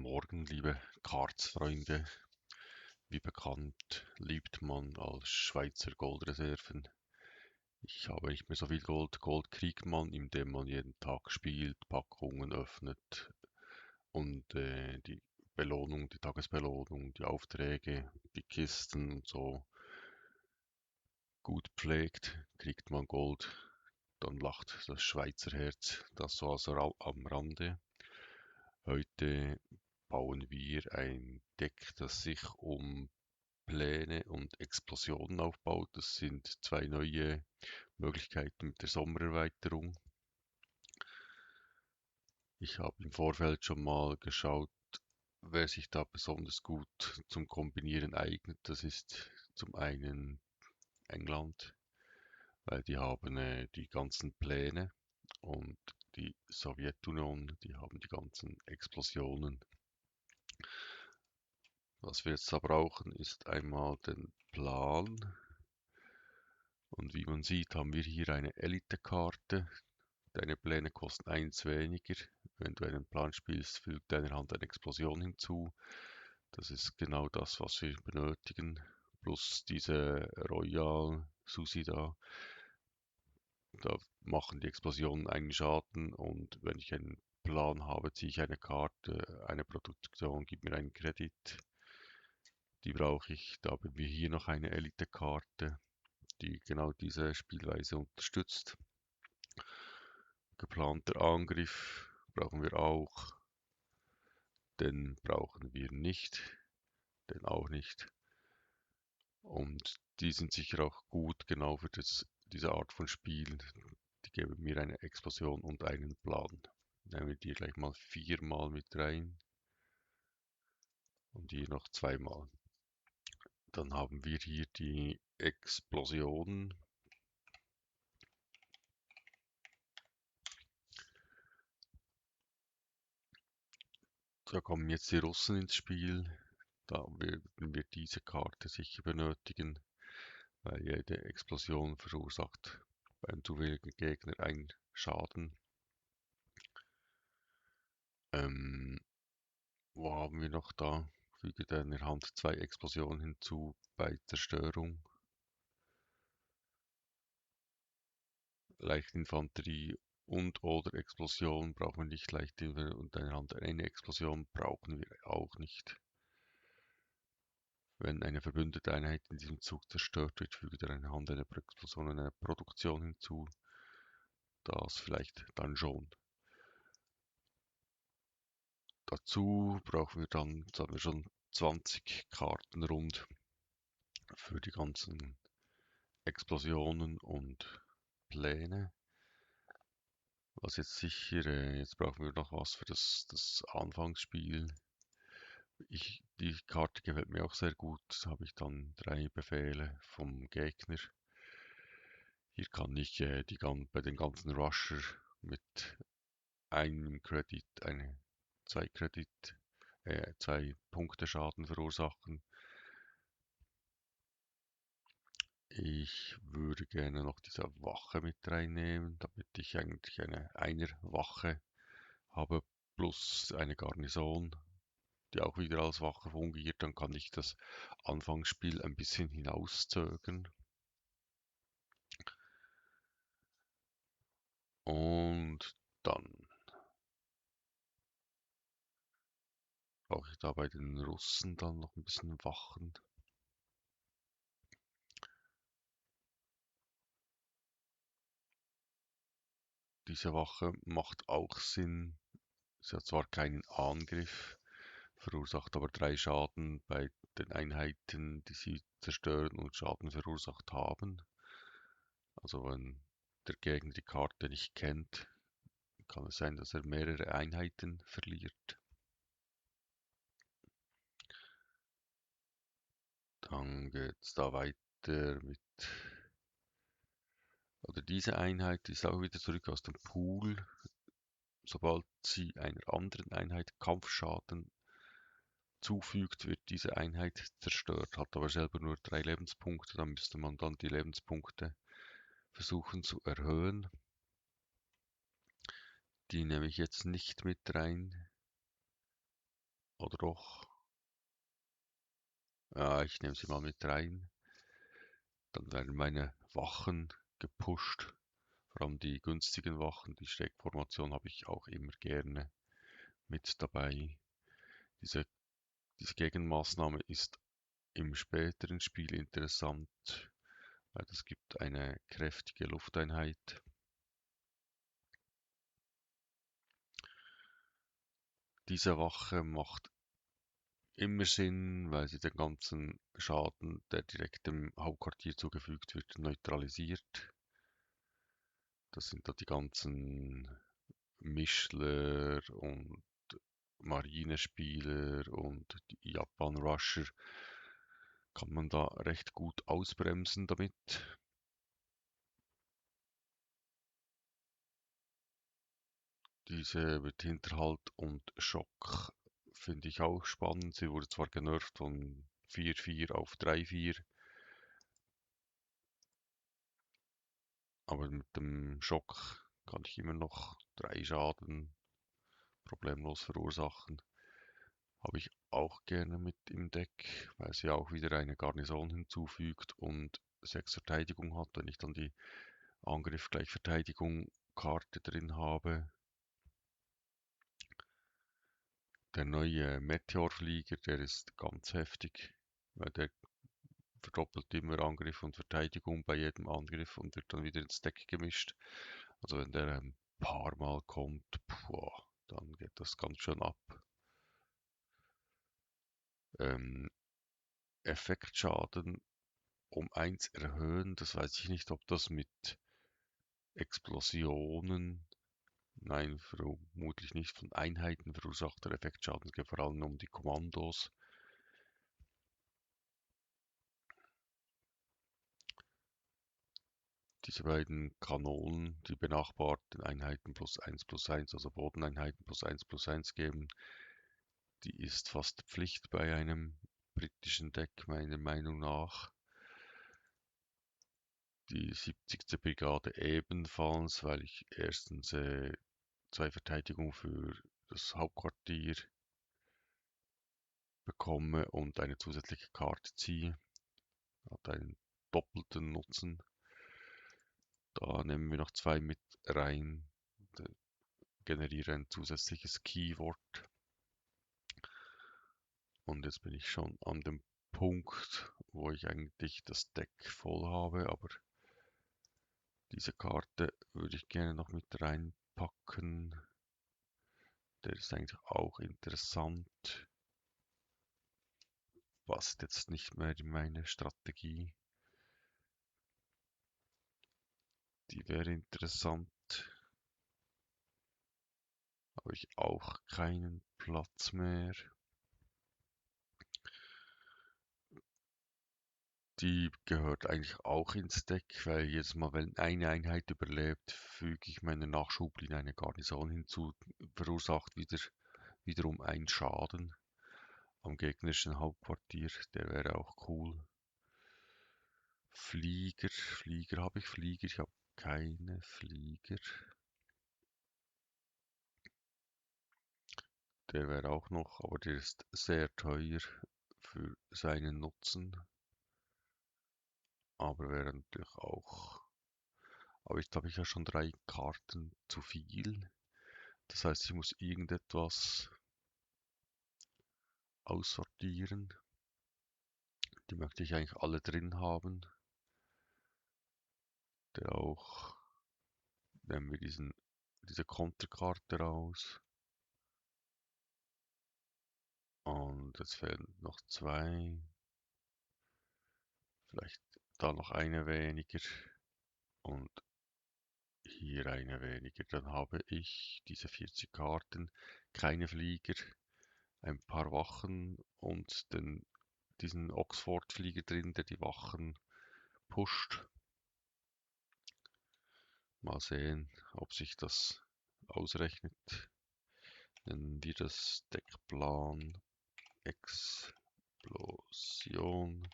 Morgen, liebe Karts-Freunde. Wie bekannt liebt man als Schweizer Goldreserven. Ich habe nicht mehr so viel Gold. Gold kriegt man, indem man jeden Tag spielt, Packungen öffnet und die Belohnung, die Tagesbelohnung, die Aufträge, die Kisten und so gut pflegt, kriegt man Gold. Dann lacht das Schweizer Herz, das so als am Rande. Heute bauen wir ein Deck, das sich um Pläne und Explosionen aufbaut. Das sind zwei neue Möglichkeiten mit der Sommererweiterung. Ich habe im Vorfeld schon mal geschaut, wer sich da besonders gut zum Kombinieren eignet. Das ist zum einen England, weil die haben die ganzen Pläne, und die Sowjetunion, die haben die ganzen Explosionen. Was wir jetzt da brauchen, ist einmal den Plan. Und wie man sieht, haben wir hier eine Elite-Karte. Deine Pläne kosten eins weniger. Wenn du einen Plan spielst, fügt deiner Hand eine Explosion hinzu. Das ist genau das, was wir benötigen. Plus diese Royal Susi da. Da machen die Explosionen einen Schaden, und wenn ich einen Plan habe, ziehe ich eine Karte. Eine Produktion gibt mir einen Kredit. Die brauche ich. Da haben wir hier noch eine Elite-Karte, die genau diese Spielweise unterstützt. Geplanter Angriff brauchen wir auch. Den brauchen wir nicht. Den auch nicht. Und die sind sicher auch gut genau für diese Art von Spiel. Die geben mir eine Explosion und einen Plan. Nehmen wir die gleich mal viermal mit rein. Und hier noch zweimal. Dann haben wir hier die Explosion. Da kommen jetzt die Russen ins Spiel. Da werden wir diese Karte sicher benötigen, weil jede Explosion verursacht beim zufälligen Gegner einen Schaden. Wo haben wir noch da? Füge deiner Hand zwei Explosionen hinzu bei Zerstörung. Leichtinfanterie und oder Explosion brauchen wir nicht. Leichtinfanterie und deiner Hand eine Explosion brauchen wir auch nicht. Wenn eine verbündete Einheit in diesem Zug zerstört wird, füge deiner Hand eine Explosion und eine Produktion hinzu. Das vielleicht dann schon. Dazu brauchen wir dann, jetzt haben wir schon 20 Karten rund für die ganzen Explosionen und Pläne. Was jetzt sicher, jetzt brauchen wir noch was für das Anfangsspiel. Die Karte gefällt mir auch sehr gut. Habe ich dann 3 Befehle vom Gegner. Hier kann ich bei den ganzen Rusher mit einem Kredit, zwei Kredit, 2 Punkte Schaden verursachen. Ich würde gerne noch diese Wache mit reinnehmen, damit ich eigentlich eine Einer-Wache habe plus eine Garnison, die auch wieder als Wache fungiert. Dann kann ich das Anfangsspiel ein bisschen hinauszögern. Und dann brauche ich da bei den Russen dann noch ein bisschen Wachen. Diese Wache macht auch Sinn. Sie hat zwar keinen Angriff, verursacht aber 3 Schaden bei den Einheiten, die sie zerstören und Schaden verursacht haben. Also wenn der Gegner die Karte nicht kennt, kann es sein, dass er mehrere Einheiten verliert. Dann geht es da weiter mit, oder diese Einheit ist auch wieder zurück aus dem Pool. Sobald sie einer anderen Einheit Kampfschaden zufügt, wird diese Einheit zerstört, hat aber selber nur 3 Lebenspunkte. Dann müsste man dann die Lebenspunkte versuchen zu erhöhen. Die nehme ich jetzt nicht mit rein. Oder doch? Ja, ich nehme sie mal mit rein. Dann werden meine Wachen gepusht. Vor allem die günstigen Wachen. Die Schrägformation habe ich auch immer gerne mit dabei. Diese, diese Gegenmaßnahme ist im späteren Spiel interessant, weil es gibt eine kräftige Lufteinheit. Diese Wache macht immer Sinn, weil sie den ganzen Schaden, der direkt dem Hauptquartier zugefügt wird, neutralisiert. Das sind da die ganzen Mischler und Marinespieler und die Japan Rusher. Kann man da recht gut ausbremsen damit. Diese mit Hinterhalt und Schock finde ich auch spannend. Sie wurde zwar genervt von 4-4 auf 3-4, aber mit dem Schock kann ich immer noch 3 Schaden problemlos verursachen. Habe ich auch gerne mit im Deck, weil sie auch wieder eine Garnison hinzufügt und 6 Verteidigung hat, wenn ich dann die Angriff gleich Verteidigung Karte drin habe. Der neue Meteorflieger, der ist ganz heftig, weil der verdoppelt immer Angriff und Verteidigung bei jedem Angriff und wird dann wieder ins Deck gemischt. Also wenn der ein paar Mal kommt, dann geht das ganz schön ab. Ähm, Effektschaden um 1 erhöhen, das weiß ich nicht, ob das mit Explosionen, nein, vermutlich nicht, von Einheiten verursachter Effektschaden, es geht vor allem um die Kommandos. Diese beiden Kanonen, die benachbarten Einheiten plus eins, also Bodeneinheiten plus eins geben, die ist fast Pflicht bei einem britischen Deck, meiner Meinung nach. Die 70. Brigade ebenfalls, weil ich erstens 2 Verteidigung für das Hauptquartier bekomme und eine zusätzliche Karte ziehe. Hat einen doppelten Nutzen. Da nehmen wir noch 2 mit rein. Generiere ein zusätzliches Keyword. Und jetzt bin ich schon an dem Punkt, wo ich eigentlich das Deck voll habe, aber diese Karte würde ich gerne noch mit reinpacken. Der ist eigentlich auch interessant. Passt jetzt nicht mehr in meine Strategie. Die wäre interessant. Habe ich auch keinen Platz mehr. Die gehört eigentlich auch ins Deck, weil jedes Mal, wenn eine Einheit überlebt, füge ich meine Nachschubline eine Garnison hinzu, verursacht wiederum einen Schaden am gegnerischen Hauptquartier. Der wäre auch cool. Flieger habe ich Flieger? Ich habe keine Flieger. Der wäre auch noch, aber der ist sehr teuer für seinen Nutzen. Aber wäre natürlich auch. Aber jetzt habe ich ja schon 3 Karten zu viel. Das heißt, ich muss irgendetwas aussortieren. Die möchte ich eigentlich alle drin haben. Der auch. Nehmen wir diese Konterkarte raus. Und jetzt fehlen noch 2. Vielleicht da noch eine weniger. Und hier eine weniger. Dann habe ich diese 40 Karten, keine Flieger, ein paar Wachen und diesen Oxford-Flieger drin, der die Wachen pusht. Mal sehen, ob sich das ausrechnet. Nennen wir das Deckplan Explosion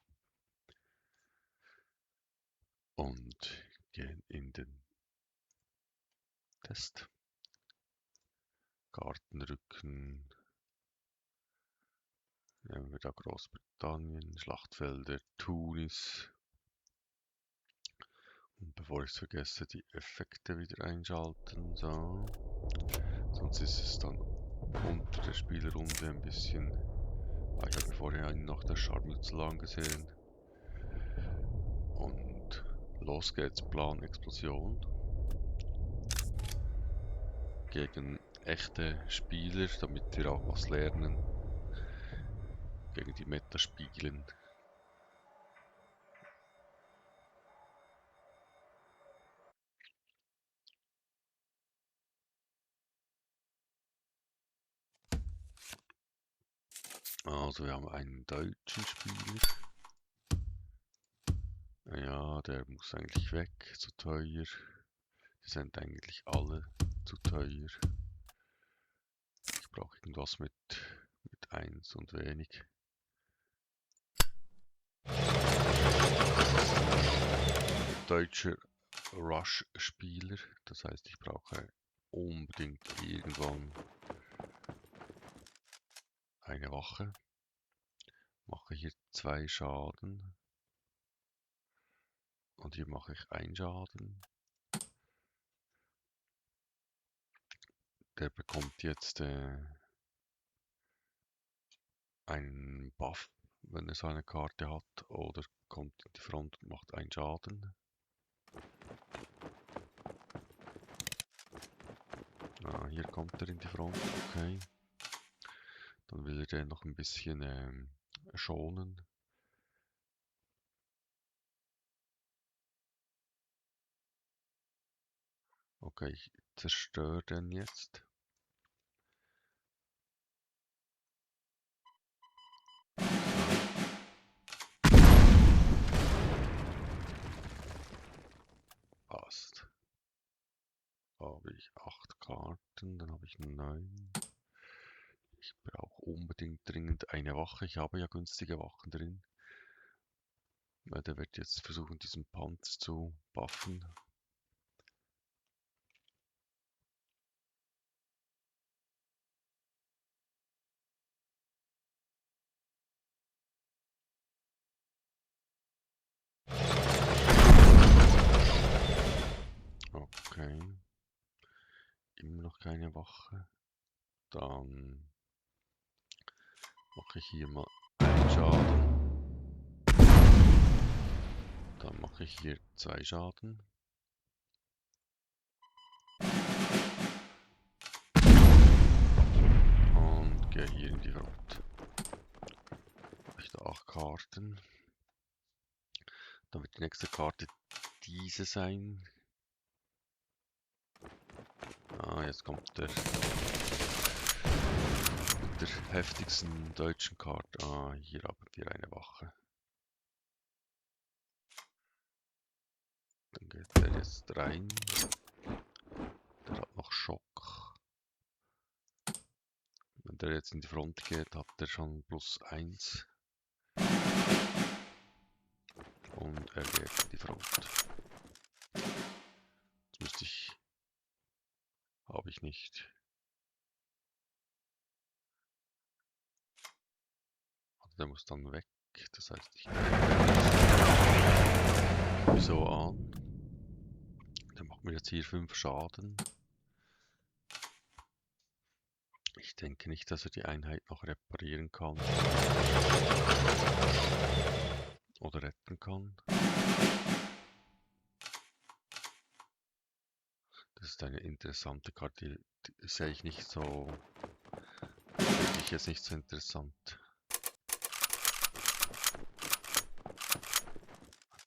und gehen in den Test. Kartenrücken Nehmen wir da Großbritannien, Schlachtfelder, Tunis. Und bevor ich es vergesse, die Effekte wieder einschalten. So. Sonst ist es dann unter der Spielrunde ein bisschen. Ich habe vorher noch das Scharmützel angesehen. Und los geht's, Plan Explosion. Gegen echte Spieler, damit wir auch was lernen. Gegen die Metaspielen. Also wir haben einen deutschen Spieler. Ja, der muss eigentlich weg, zu teuer. Die sind eigentlich alle zu teuer. Ich brauche irgendwas mit 1 und wenig. Deutscher Rush-Spieler, das heißt, ich brauche unbedingt irgendwann eine Wache. Mache hier 2 Schaden. Und hier mache ich 1 Schaden. Der bekommt jetzt einen Buff, wenn er seine Karte hat, oder kommt in die Front und macht 1 Schaden. Hier kommt er in die Front, okay. Dann will er den noch ein bisschen schonen. Okay, ich zerstöre den jetzt. Passt. Habe ich 8 Karten, dann habe ich 9. Ich brauche unbedingt dringend eine Wache. Ich habe ja günstige Wachen drin. Der wird jetzt versuchen, diesen Panzer zu buffen. Okay. Immer noch keine Wache. Dann mache ich hier mal 1 Schaden. Dann mache ich hier 2 Schaden. Und gehe hier in die Front. Habe ich da 8 Karten. Dann wird die nächste Karte diese sein. Jetzt kommt der mit der heftigsten deutschen Karte. Hier haben wir eine Wache. Dann geht der jetzt rein. Der hat noch Schock. Wenn der jetzt in die Front geht, hat der schon +1. Und er geht in die Front. Jetzt müsste ich... Habe ich nicht. Also der muss dann weg. Das heißt, ich nehme so an. Der macht mir jetzt hier 5 Schaden. Ich denke nicht, dass er die Einheit noch reparieren kann. Oder retten kann. Das ist eine interessante Karte, die sehe ich nicht so... Finde ich jetzt nicht so interessant.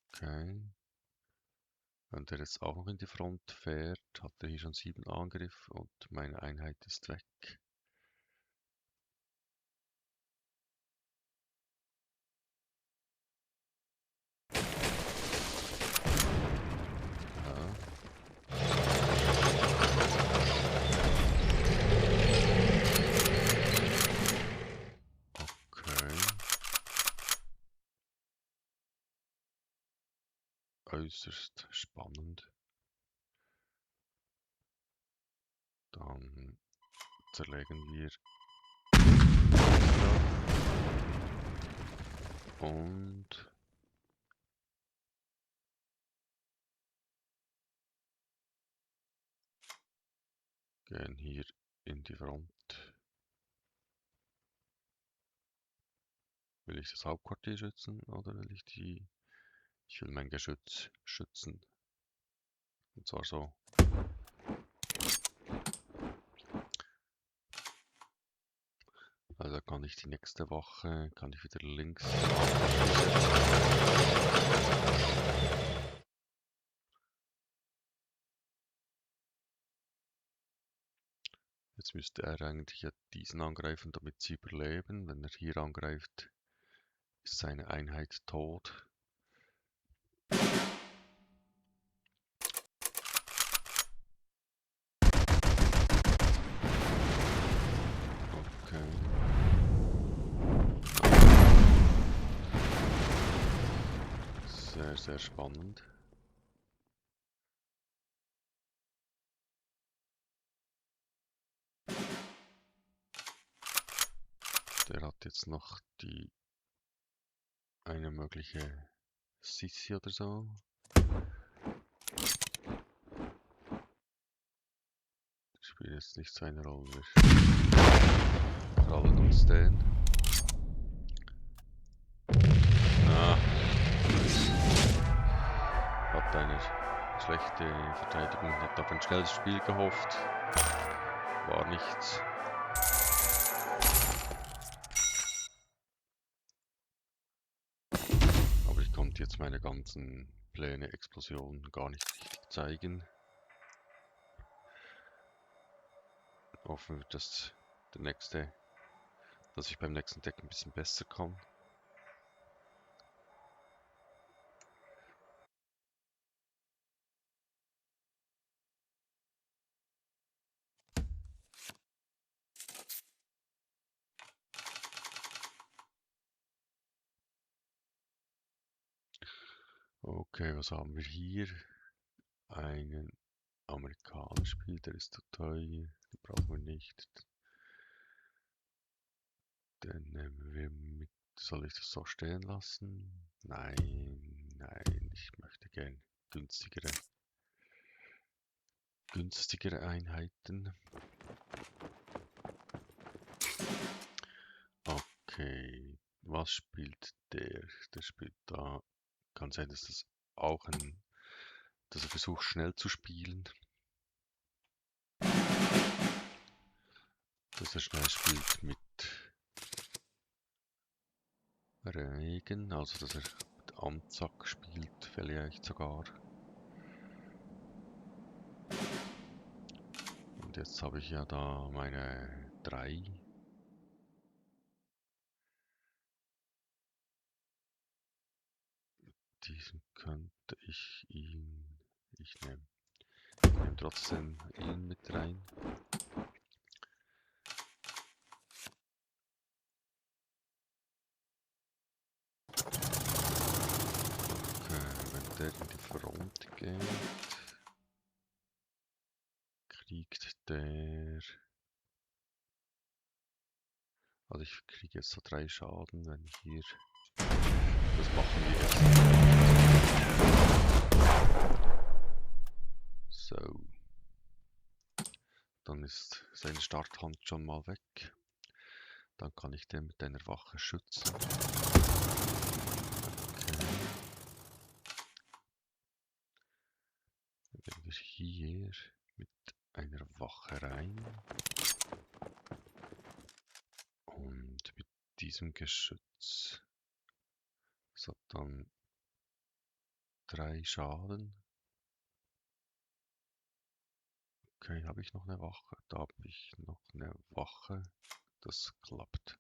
Okay. Wenn der jetzt auch noch in die Front fährt, hat er hier schon 7 Angriff und meine Einheit ist weg. Okay. Äußerst spannend. Dann zerlegen wir. Und gehen hier in die Front. Will ich das Hauptquartier schützen oder will ich die... Ich will mein Geschütz schützen. Und zwar so. Also kann ich die nächste Wache, kann ich wieder links. Jetzt müsste er eigentlich ja diesen angreifen, damit sie überleben. Wenn er hier angreift, ist seine Einheit tot. Okay. Sehr, sehr spannend. Der hat jetzt noch die eine mögliche Sissi oder so. Das spielt jetzt nicht so eine Rolle. Wir krallen uns den. Ah. Hat eine schlechte Verteidigung, hat auf ein schnelles Spiel gehofft. War nichts. Aber ich konnte jetzt meine ganzen Pläne, Explosionen gar nicht richtig zeigen. Hoffen wir, dass ich beim nächsten Deck ein bisschen besser kann. Okay, was haben wir hier? Einen Amerikaner spielt, der ist zu teuer, den brauchen wir nicht. Den nehmen wir mit. Soll ich das so stehen lassen? Nein, nein, ich möchte gern günstigere Einheiten. Okay, was spielt der? Der spielt da. Kann sein, dass das auch dass er versucht schnell zu spielen. Dass er schnell spielt mit Regen, also dass er mit Anzack spielt, vielleicht sogar. Und jetzt habe ich ja da meine 3. Diesen könnte ich ihn. Ich nehme trotzdem ihn mit rein. Okay, wenn der in die Front geht, kriegt der. Also ich kriege jetzt so 3 Schaden, wenn ich hier. Das machen wir jetzt. So. Dann ist seine Starthand schon mal weg. Dann kann ich den mit einer Wache schützen. Okay. Dann gehen wir hier mit einer Wache rein. Und mit diesem Geschütz. Das hat dann 3 Schaden. Okay, habe ich noch eine Wache? Da habe ich noch eine Wache. Das klappt.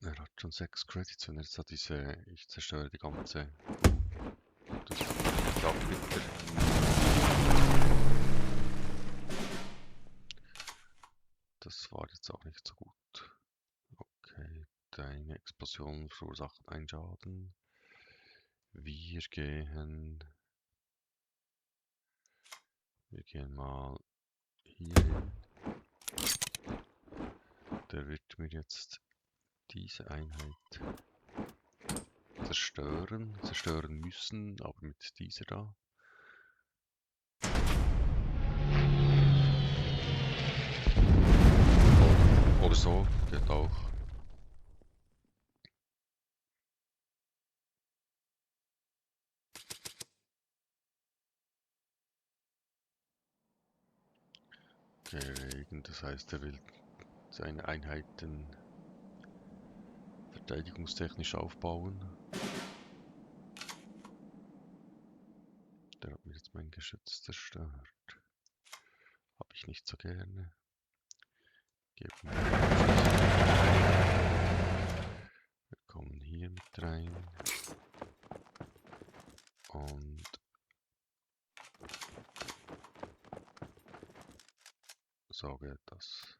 Er hat schon 6 Credits und jetzt hat diese. Ich zerstöre die ganze. Das klappt bitter. Das war jetzt auch nicht so gut. Okay, deine Explosion verursacht einen Schaden. Wir gehen mal hier hin. der wird mir jetzt diese Einheit zerstören müssen, aber mit dieser da. Oder so, geht auch. Regen, das heißt, er will seine Einheiten verteidigungstechnisch aufbauen. Der hat mir jetzt mein Geschütz zerstört. Habe ich nicht so gerne. Wir kommen hier mit rein. Und so geht das.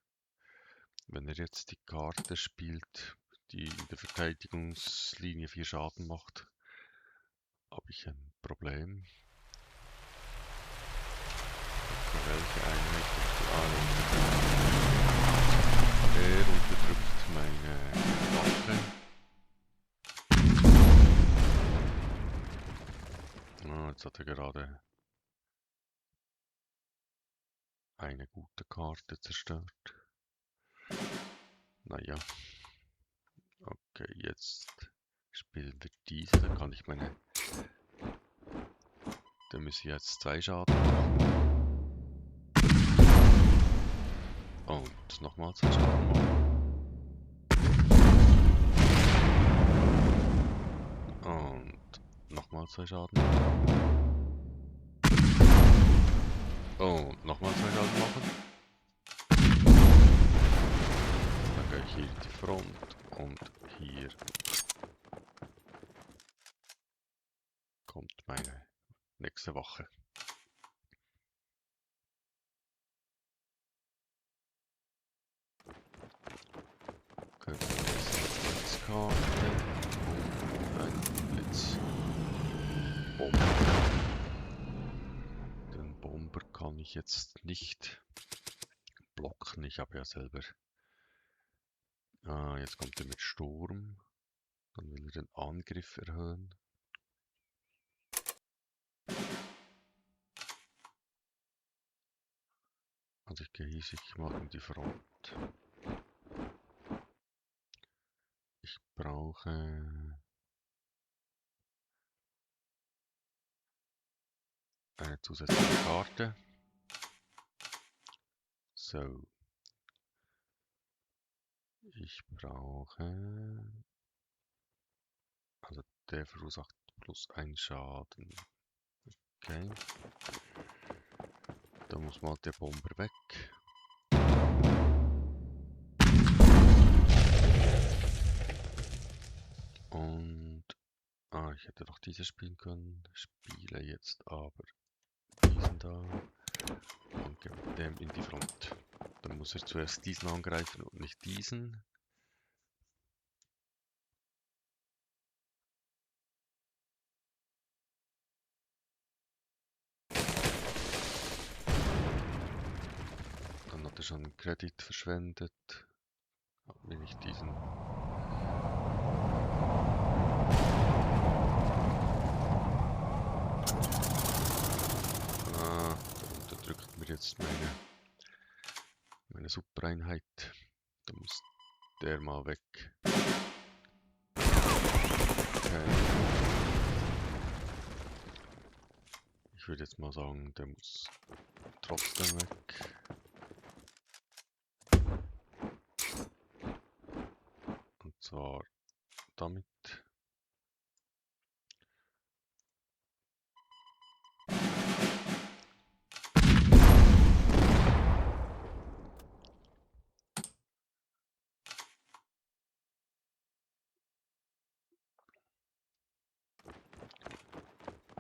Wenn er jetzt die Karte spielt, die in der Verteidigungslinie 4 Schaden macht, habe ich ein Problem. Welche Einheit er unterdrückt meine Waffe. Jetzt hat er gerade eine gute Karte zerstört. Naja. Okay, jetzt spielen wir diese. Da kann ich meine... Da muss ich jetzt 2 Schaden machen. Und nochmal 2 Schaden machen. Und nochmal 2 Schaden machen. Und nochmal 2 Schaden machen. Dann gehe ich hier in die Front und hier kommt meine nächste Wache. Blitzkarte und ein Blitzbomber. Den Bomber kann ich jetzt nicht blocken. Ich habe ja selber... jetzt kommt er mit Sturm. Dann will er den Angriff erhöhen. Also ich gehe hier sicher mal in die Front. Ich brauche eine zusätzliche Karte. So. Ich brauche... Also der verursacht plus 1 Schaden. Okay. Da muss mal der Bomber weg. Und... ich hätte doch diese spielen können. Spiele jetzt aber diesen da. Und gehe mit dem in die Front. Dann muss er zuerst diesen angreifen und nicht diesen. Dann hat er schon Kredit verschwendet. Wenn ich diesen... der unterdrückt mir jetzt meine Supereinheit. Da muss der mal weg. Okay. Ich würde jetzt mal sagen, der muss trotzdem weg. Und zwar damit.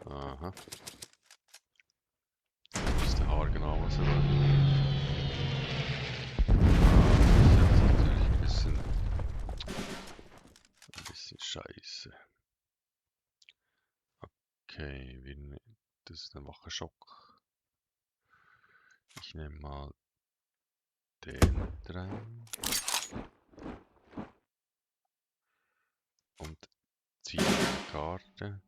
Aha. Das ist der haargenau, was er wollte. Das ist jetzt natürlich ein bisschen scheiße. Okay, das ist ein wacher Schock. Ich nehme mal den mit rein. und ziehe eine Karte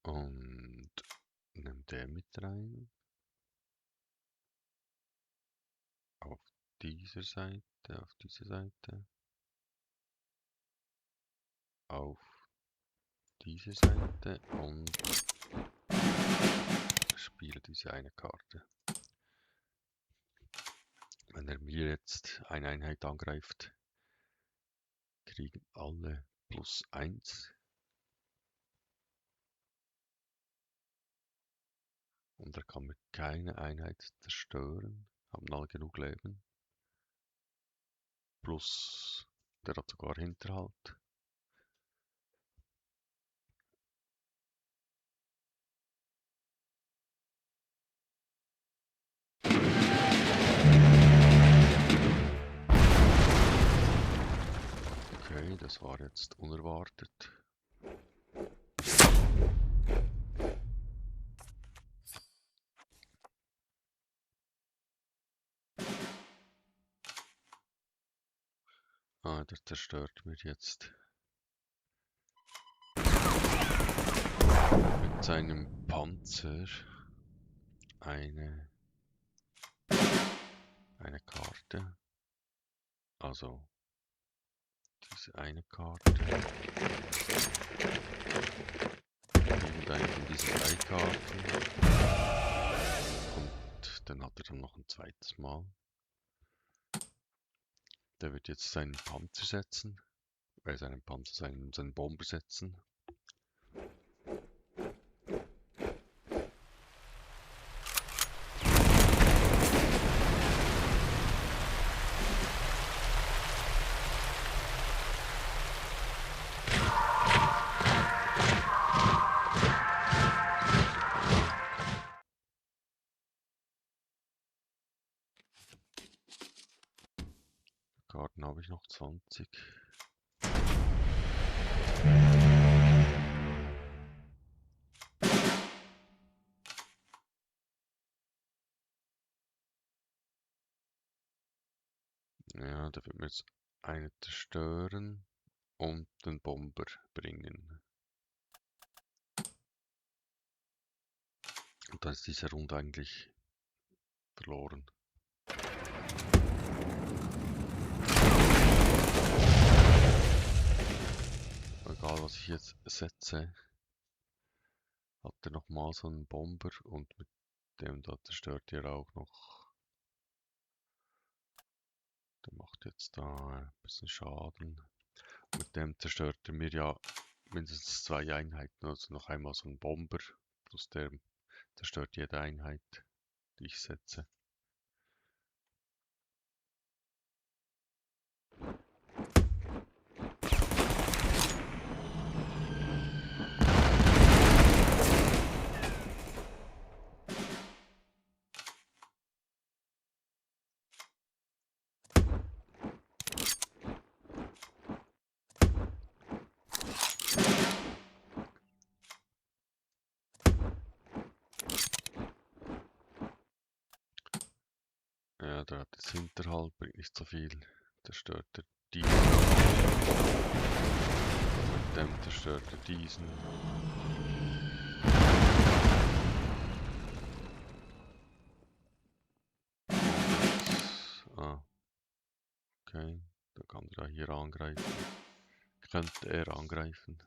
und nehme den mit rein. Auf dieser Seite, auf dieser Seite, auf diese Seite und spiele diese eine Karte. Wenn er mir jetzt eine Einheit angreift, kriegen alle +1 und er kann mir keine Einheit zerstören, haben alle genug Leben. Plus, der hat sogar Hinterhalt. Okay, das war jetzt unerwartet. Ah, der zerstört mir jetzt mit seinem Panzer eine Karte. Also diese eine Karte. Irgendeine von diesen 3 Karten. Und dann hat er dann noch ein zweites Mal. Der wird jetzt seinen Panzer setzen. Seinen Bomber setzen. Karten habe ich noch 20. Ja, der wird mir jetzt eine zerstören und den Bomber bringen. Und dann ist diese Runde eigentlich verloren. Egal was ich jetzt setze, hat er nochmal so einen Bomber und mit dem da zerstört er auch noch. Der macht jetzt da ein bisschen Schaden. Mit dem zerstört er mir ja mindestens 2 Einheiten, also noch einmal so ein Bomber, plus der zerstört jede Einheit, die ich setze. Ja, der hat jetzt Hinterhalt, bringt nicht so viel. Zerstört er diesen. Mit dem zerstört er diesen. Ah, okay. Da kann er hier angreifen. Könnte er angreifen.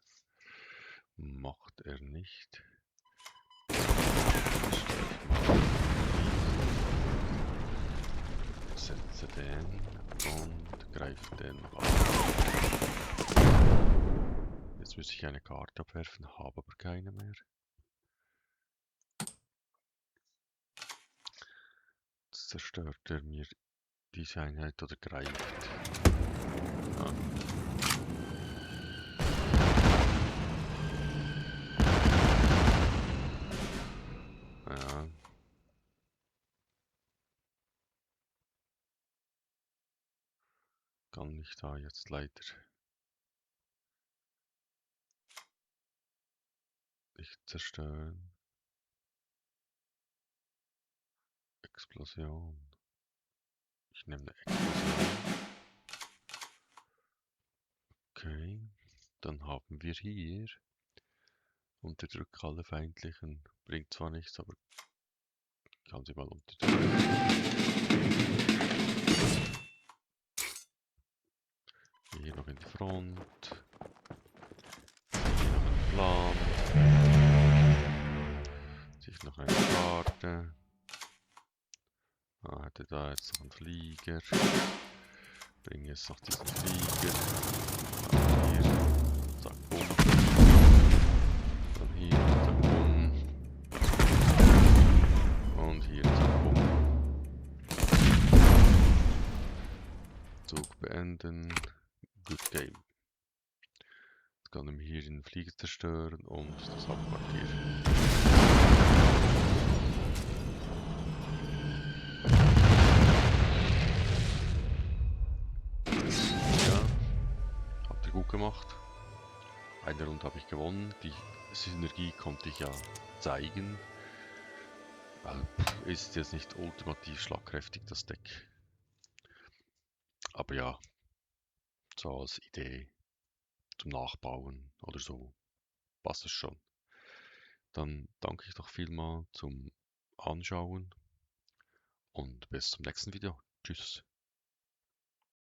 Macht er nicht. Setze den und greife den noch an. Jetzt muss ich eine Karte abwerfen, habe aber keine mehr. Jetzt zerstört er mir diese Einheit oder greift. Ah. Ja. Kann ich da jetzt leider nicht zerstören. Explosion. Ich nehme eine Explosion. Okay, dann haben wir hier unterdrücke alle feindlichen. Bringt zwar nichts, aber ich kann sie mal unterdrücken. Hier noch in die Front. Hier noch ein Plan. Sich noch eine Karte. Ah, hätte da jetzt noch einen Flieger. Bringe jetzt noch diesen Flieger. Dann hier. Zack, bumm. Dann hier. Zack, bumm. Und hier. Zack, bumm. Zug beenden. Good game. Jetzt kann ich hier den Flieger zerstören und das Hauptquartier. Ja, habt ihr gut gemacht. Eine Runde habe ich gewonnen. Die Synergie konnte ich ja zeigen. Ist jetzt nicht ultimativ schlagkräftig, das Deck. Aber ja, so als Idee zum Nachbauen oder so passt es schon. Dann danke ich doch vielmal zum Anschauen und bis zum nächsten Video. Tschüss.